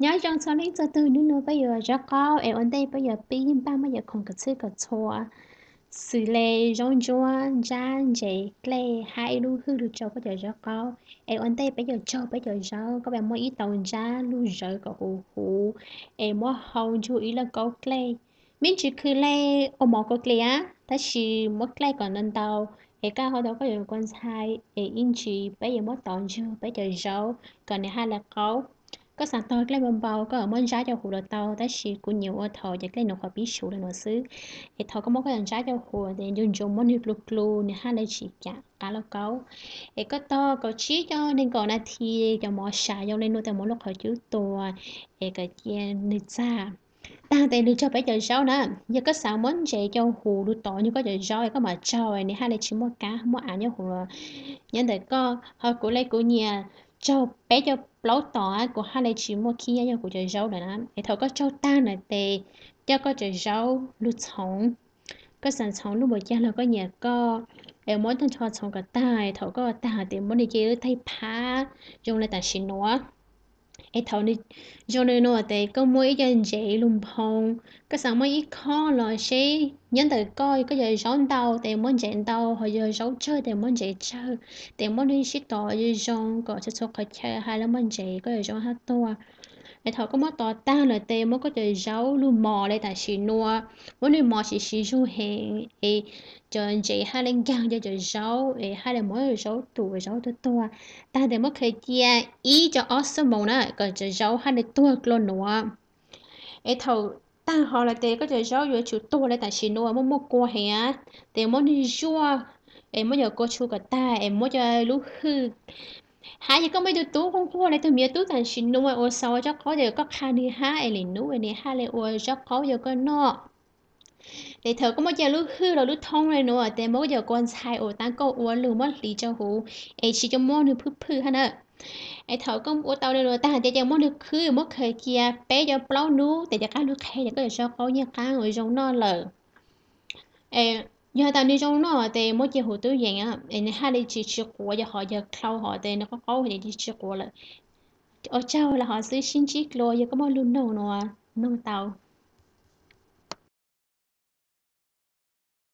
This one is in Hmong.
Nyob zoo txhua leej txhua tug, nub nua peb yuav zaub qaub es ua ntej peb yuav pib npaj muab cov khoom kom txhij kom txhua, xws le zaub ntsuab, ntsab, ntses, dlej hab ib lub hwj lug rau koj cov zaub qaub. Es ua ntej peb yuav tsaug peb cov zaub, koj puas muab ib tau ntsab lug zawv kom huv huv, es muab hau ntsug ib lauj kaub dlej. Me ntsis khw le ua mov kaus dlej, tab sis muab dlej kom ntau ntau, es kaj hau tau koj yuav kua ntxhai, es ib ntsis peb yuav muab tov ntsug peb cov zaub kom nws haj le qaub. Koj xav tog dlej npau npau koj muab ntsab coj huv los tau, tab sis kuv nyiam ua thaum cov dlej nws qhuav pib suv lawm no xwb. Es thaum koj muab koj cov ntsab coj huv es ncu ntsuas muab nws plua plua, nws haj le tsis kam qab lauj kaub. Es koj tog kaum tsib coj nees nkaum nas this, cov mov sam zoo le nuav tes muab lub qhov cub tua, es kom cia nws txag. Tag tes lug tsaug peb cov zaub na. Yog koj xav muab ntses coj huv lug tov nyob koj cov zaub es koj mam tsaug, nws haj le tsis muaj kab muaj av nyob huv los nyob ntawm koj. Ho kuv le kuv nyiam tsaug peb cov plaub tom, kuv haj le tsis muaj khib nyob kuv cov zaub lawm na. Es thaum koj tsaug tag na tes coj koj cov zaub lug txhoov. Koj xav txhoov lub npaum cas los koj nyiam koj, es muab tag nrho txhoov kom tag, thaum koj tag tes muab nws cia lub taig phab zoo le tam sim nuav. Es thaum nws zoo le nuav tes koj muab ib co ntsev lug nphoo. Koj xav muab ib khob los seb nyob ntawm koj, koj yog zaub ntau tes muab ntsev ntau, ho yog zaub tsawg tes muab ntsev tsawg, tes muab nws sib tov zoo zoo kom txhua txhua qhov chaw haj le muaj ntsev koj yog zaub hab tuag. Es thaum koj muab tov tag lawm tes muab koj cov zaub lug mos le tam sim nuav, muab nws mos siv siv zug heev es cov ntsev haj le nkaag cov zaub es haj le muab zaub tus zaub tuag tuag. Tag tes muab khaws cia ib co ob xuab moos na kom cov zaub haj le tuag dlua nuav. Es thaum tag hov lawm tes koj cov zaub yuav tsum tuag le tam sim nuav, muaj muaj kua heev, tes muab nws zuaj, es muab cov kua tshu kom tag es muab cov lub hwj. Hab yog koj muaj ib tug tub quaj quaj le tug me nyuam tub tam sim nuav uas xav ua zaub qaub tes koj qha nws hab es lwm nub nws haj le ua zaub qaub rau koj noj. Es thaum koj muab cov lub hwj los lub thoob le nuav tes muab koj cov kua ntxhai uas taab koj ua lug muab hliv rau huv, es tsis tau muab nws phwj phwj hab na. Es thaum koj ua tau le nuav tag tes ces muab nws khwb, muab khaws cia peb cov plaub nub tes cov qab lug qhe tes koj cov zaub qaub yeej qaab ua zoo noj lawm. Yog tas nws zoo noj tes muab cia huv tub yees, es nws haj le tsis tsis quav, yog hov yog dlhau hov tes nws qaub qaub tes tsis tsis quav lawm. Ua tsaug le hov xwb, sib ntsib dlua, yog koj muaj lug noog nuav noog tau.